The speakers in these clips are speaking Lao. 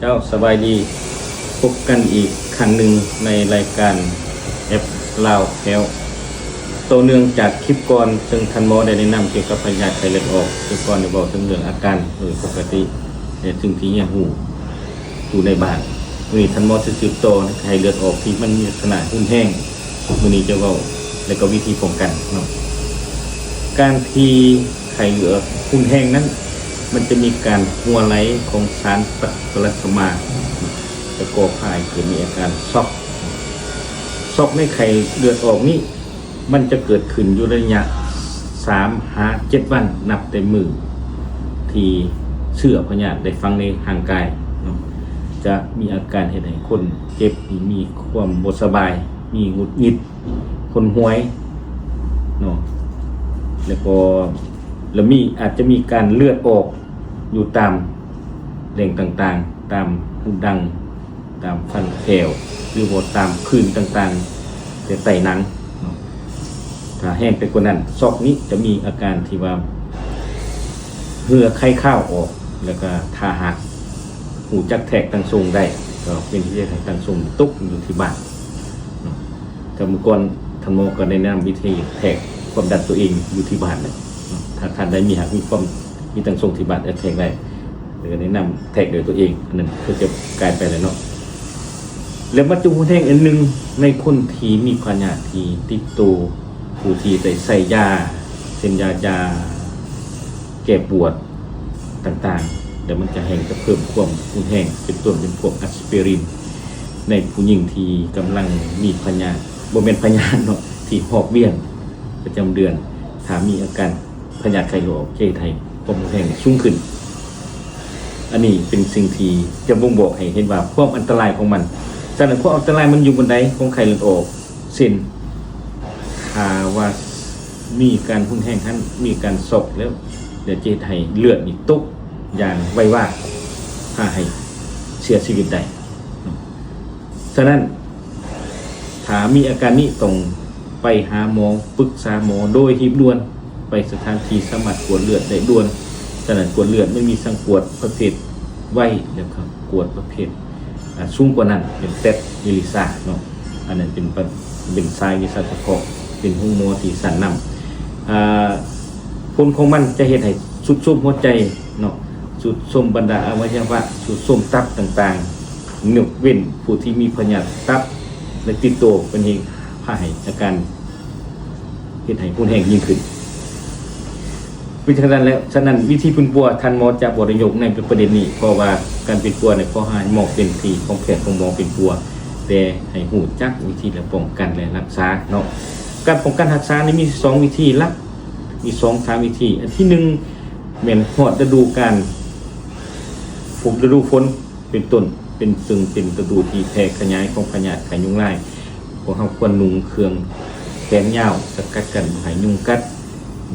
ເຈົ້າ ສະບາຍດີ, ພົບກັນອີກຄັ້ງໜຶ່ງໃນລາຍການແອັບລາວແຮວ. ຕໍ່ເນື່ອງຈາກຄລິບກ່ອນ ເຊິ່ງທ່ານໝໍໄດ້ແນະນຳກ່ຽວກັບພະຍາດໄຂ້ເລືອດອອກ, ຄືກ່ອນໄດ້ເວົ້າເຖິງເລື່ອງອາການໂດຍປົກກະຕິ ແລະ ສິ່ງທີ່ຮຽນຮູ້ຢູ່ໃນບ້ານ. ມື້ນີ້ທ່ານໝໍຈະສືບຕໍ່ໃຫ້ເລືອດອອກທີ່ມັນມີລັກສະນະຮຸນແຮງ, ມື້ນີ້ຈະເວົ້າ ແລະ ກໍວິທີປ້ອງກັນເນາະ. ການທີ່ໄຂ້ເລືອດອອກຮຸນແຮງນັ້ນ ມັນຈະມີການຮົ່ວໄຫຼຂອງສານປະ ປະລັດສະມາ ຈະກໍ່ພາໃຫ້ເກີດມີອາການຊັອກ. ຊັອກໃນໄຂ້ເລືອດອອກນີ້ ມັນຈະເກີດຂຶ້ນຢູ່ໃນໄລຍະສາມຫາເຈັດວັນ ນັບແຕ່ມື້ທີ່ເຊື້ອພະຍາດໄດ້ຝັງໃນຮ່າງກາຍເນາະ. ຈະມີອາການເຮັດໃຫ້ຄົນເຈັບ, ມີຄວາມບໍ່ສະບາຍ, ມີຫງຸດຫງິດ, ຫົນຫວຍເນາະ ແລ້ວກໍ ແລ້ວມີ ອາດຈະມີການເລືອດອອກຢູ່ຕາມແຫຼ່ງຕ່າງໆ, ຕາມຮູດັງ, ຕາມຟັນແຂ້ວ ຫຼືວ່າຕາມພື້ນຕ່າງໆ ແຕ່ໃຕ້ໜັງເນາະ. ຖ້າແຮງໄປກວ່ານັ້ນ, ຊັອກນີ້ຈະມີອາການທີ່ວ່າເຫື່ອໄຄຄາວອອກ, ແລ້ວກໍຖ້າຫາກຮູ້ຈັກແທກຕັ້ງຊົງໄດ້ ກໍເປັນເຫດໃຫ້ຕັ້ງຊົງຕົກຢູ່ທີ່ບ້ານເນາະ. ກໍມື້ກ່ອນທ່ານໝໍກໍໄດ້ແນະນຳວິທີແທກຄວາມດັນຕົວເອງຢູ່ທີ່ບ້ານແຫຼະເນາະ. ຖ້າທ່ານໃດມີ ຫາກມີຄວາມ ມີຕັ້ງຊົງທີ່ບ້ານ ແລະ ແທກໄດ້ ກໍແນະນຳແທກໂດຍຕົວເອງ, ອັນນັ້ນຄືຈະກາຍໄປແລ້ວເນາະ. ແລ້ວມັນຈະຮຸນແຮງອັນໜຶ່ງໃນຄົນທີ່ມີພະຍາດທີ່ຕິດໂຕ, ຜູ້ທີ່ໄດ້ໃຊ້ຢາ ເຊັ່ນຢາ ຢາແກ້ປວດຕ່າງໆ, ແລ້ວມັນຈະແຮ່ງຈະເພີ່ມຄວາມຮຸນແຮງ ເປັນຕົ້ນເປັນພວກອາສະປິຣິນ ໃນຜູ້ຍິງທີ່ກຳລັງມີພະຍາດ ບໍ່ແມ່ນພະຍາດເນາະ ທີ່ຮອກວຽນປະຈຳເດືອນ. ຖ້າມີອາການພະຍາດໄຂ້ເລືອດອອກ ຈະເຮັດໃຫ້ຄວາມຮຸນແຮງສູງຂຶ້ນ. ອັນນີ້ເປັນສິ່ງທີ່ຈະບົ່ງບອກໃຫ້ເຫັນວ່າຄວາມອັນຕະລາຍຂອງມັນ. ສະນັ້ນ ຄວາມອັນຕະລາຍມັນຢູ່ບ່ອນໃດຂອງໄຂ້ເລືອດອອກ? ເຊັ່ນ ຖ້າວ່າມີການຮຸນແຮງຫັ້ນ ມີການຊັອກແລ້ວ ແລ້ວຈະເຮັດໃຫ້ເລືອດນີ້ຕົກຢ່າງໄວວາ ພາໃຫ້ເສຍຊີວິດໄດ້ເນາະ. ສະນັ້ນ ຖ້າມີອາການນີ້ ຕ້ອງໄປຫາໝໍ, ປຶກສາໝໍໂດຍຮີບດ່ວນ, ໄປສະຖານທີ່ສາມາດກວດເລືອດໄດ້ດ່ວນ. ສະນັ້ນ ກວດເລືອດມັນມີທັງກວດປະເພດໄວ ແລ້ວກໍກວດປະເພດ ອາ ສູງກວ່ານັ້ນ ເປັນ ເປັດ ເອລິຊາ ເນາະ. ອັນນັ້ນເປັນປະ ເປັນສາຍວິຊາສະເພາະ, ເປັນໂຮງໝໍທີ່ຊັ້ນນຳ. ອາ ຜົນຂອງມັນຈະເຮັດໃຫ້ຊຸດໂຊມຫົວໃຈເນາະ, ຊຸດໂຊມບັນດາອະໄວຍະວະ, ຊຸດໂຊມຕັບຕ່າງໆ, ຍົກເວັ້ນຜູ້ທີ່ມີພະຍາດຕັບ ແລະ ຕິດໂຕ ເປັນເຫດພາໃຫ້ອາການ ເຮັດໃຫ້ຮຸນແຮງຍິ່ງຂຶ້ນ. ເປັນຈັ່ງຊັ້ນແລ້ວ, ສະນັ້ນ ວິທີປິ່ນປົວ ທ່ານໝໍຈະບໍ່ໄດ້ຍົກໃນປະເດັນນີ້, ເພາະວ່າການປິ່ນປົວນີ້ ຂໍໃຫ້ມອບເປັນທີ່ຂອງແພດຂອງໝໍປິ່ນປົວ, ແຕ່ໃຫ້ຮູ້ຈັກວິທີ ແລະ ປ້ອງກັນ ແລະ ຮັກສາເນາະ. ການປ້ອງກັນຮັກສານີ້ມີສອງວິທີຫຼັກ, ມີສອງສາມວິທີ. ອັນທີໜຶ່ງ ແມ່ນຮອດລະດູການ ພວກລະດູຝົນເປັນຕົ້ນ, ເປັນ ເຊິ່ງເປັນລະດູທີ່ແຜ່ຂະຫຍາຍຂອງພະຍາດໄຂ້ຍຸງລາຍ. ພວກເຮົາຄວນນຸ່ງເຄື່ອງແຂນຍາວ ສະກັດກັ້ນບໍ່ໃຫ້ຍຸງກັດ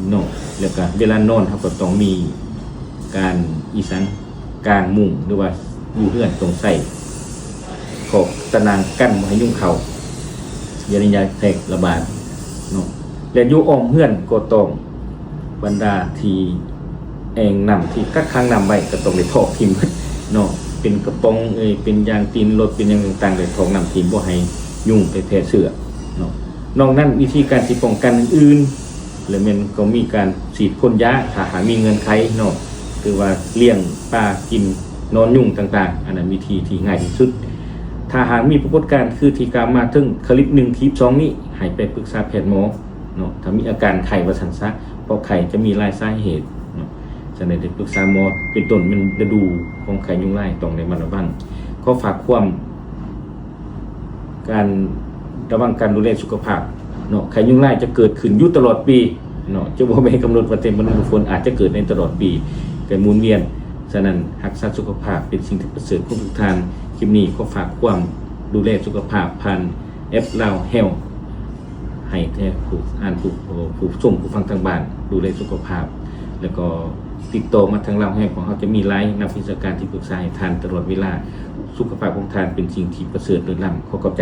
ເນາະ. ແລ້ວກະເວລານອນ ເຮົາກໍຕ້ອງມີການ ອີ່ສັງ ກາງມຸ້ງ ຫຼືວ່າຢູ່ເຮືອນຕ້ອງໃຊ້ຂອບຕະໜ່າງກັນບໍ່ໃຫ້ຍຸງເຂົ້າ ຢ່າໄດ້ຢາກແພ່ລະບາດເນາະ. ແລະ ຢູ່ອ້ອມເຮືອນກໍຕ້ອງ ບັນດາທີ່ແອ່ງນ້ຳທີ່ກັກຂັງນ້ຳໄວ້ ກໍຕ້ອງໄດ້ຖອກຖິ້ມເບິດເນາະ, ເປັນກະປ໋ອງເອີຍ ເປັນຢາງຕີນລົດ ເປັນຫຍັງຕ່າງໆ ໄດ້ຖອກນ້ຳຖິ້ມ ບໍ່ໃຫ້ຍຸງໄປແຜ່ເຊື້ອເນາະ. ນອກນັ້ນ ວິທີການທີ່ປ້ອງກັນອື່ນໆ ແລະ ແມ່ນກໍມີການສີດພົ່ນຢາ ຖ້າຫາກມີເງື່ອນໄຂເນາະ, ຄືວ່າລ້ຽງປາ ກິນ ນອນຍຸງຕ່າງໆ, ອັນນັ້ນວິທີທີ່ງ່າຍທີ່ສຸດ. ຖ້າຫາກມີປາກົດການຄືທີ່ກ່າວມາເທິງຄະລິບໜຶ່ງ ຄະລິບສອງນີ້ ໃຫ້ໄປປຶກສາແພດໝໍເນາະ, ຖ້າມີອາການໄຂ້ວ່າຊັ້ນຊະ, ເພາະໄຂ້ຈະມີຫຼາຍສາເຫດເນາະ. ສະນັ້ນ ໄດ້ປຶກສາໝໍ ເປັນຕົ້ນແມ່ນລະດູຂອງໄຂ້ຍຸງລາຍ ຕ້ອງໄດ້ລະມັດລະວັງ. ຂໍຝາກຄວາມ ການລະວັງການດູແລສຸຂະພາບເນາະ, ໄຂ້ຍຸງລາຍຈະເກີດຂຶ້ນຢູ່ຕະຫຼອດປີເນາະ, ຈະບໍ່ແມ່ນກຳນົດວ່າແຕ່ລະລະດູຝົນ, ອາດຈະເກີດໃນຕະຫຼອດປີ ການໝູນວຽນ. ສະນັ້ນ ຮັກສາສຸຂະພາບເປັນສິ່ງທີ່ປະເສີດຂອງທຸກທ່ານ. ຄລິບນີ້ຂໍຝາກຄວາມດູແລສຸຂະພາບຜ່ານແອັບລາວແຮວ ໃຫ້ແກ່ຜູ້ອ່ານ ຜູ້ ຜູ້ຊົມ ຜູ້ຟັງທາງບ້ານ ດູແລສຸຂະພາບ ແລ້ວກໍຕິດຕໍ່ມາທາງລາວແຮວ. ພວກເຮົາຈະມີຫຼາຍນັກວິຊາການທີ່ປຶກສາໃຫ້ທ່ານຕະຫຼອດເວລາ. ສຸຂະພາບຂອງທ່ານເປັນສິ່ງທີ່ປະເສີດເລີດລ້ຳ. ຂໍຂອບໃຈ.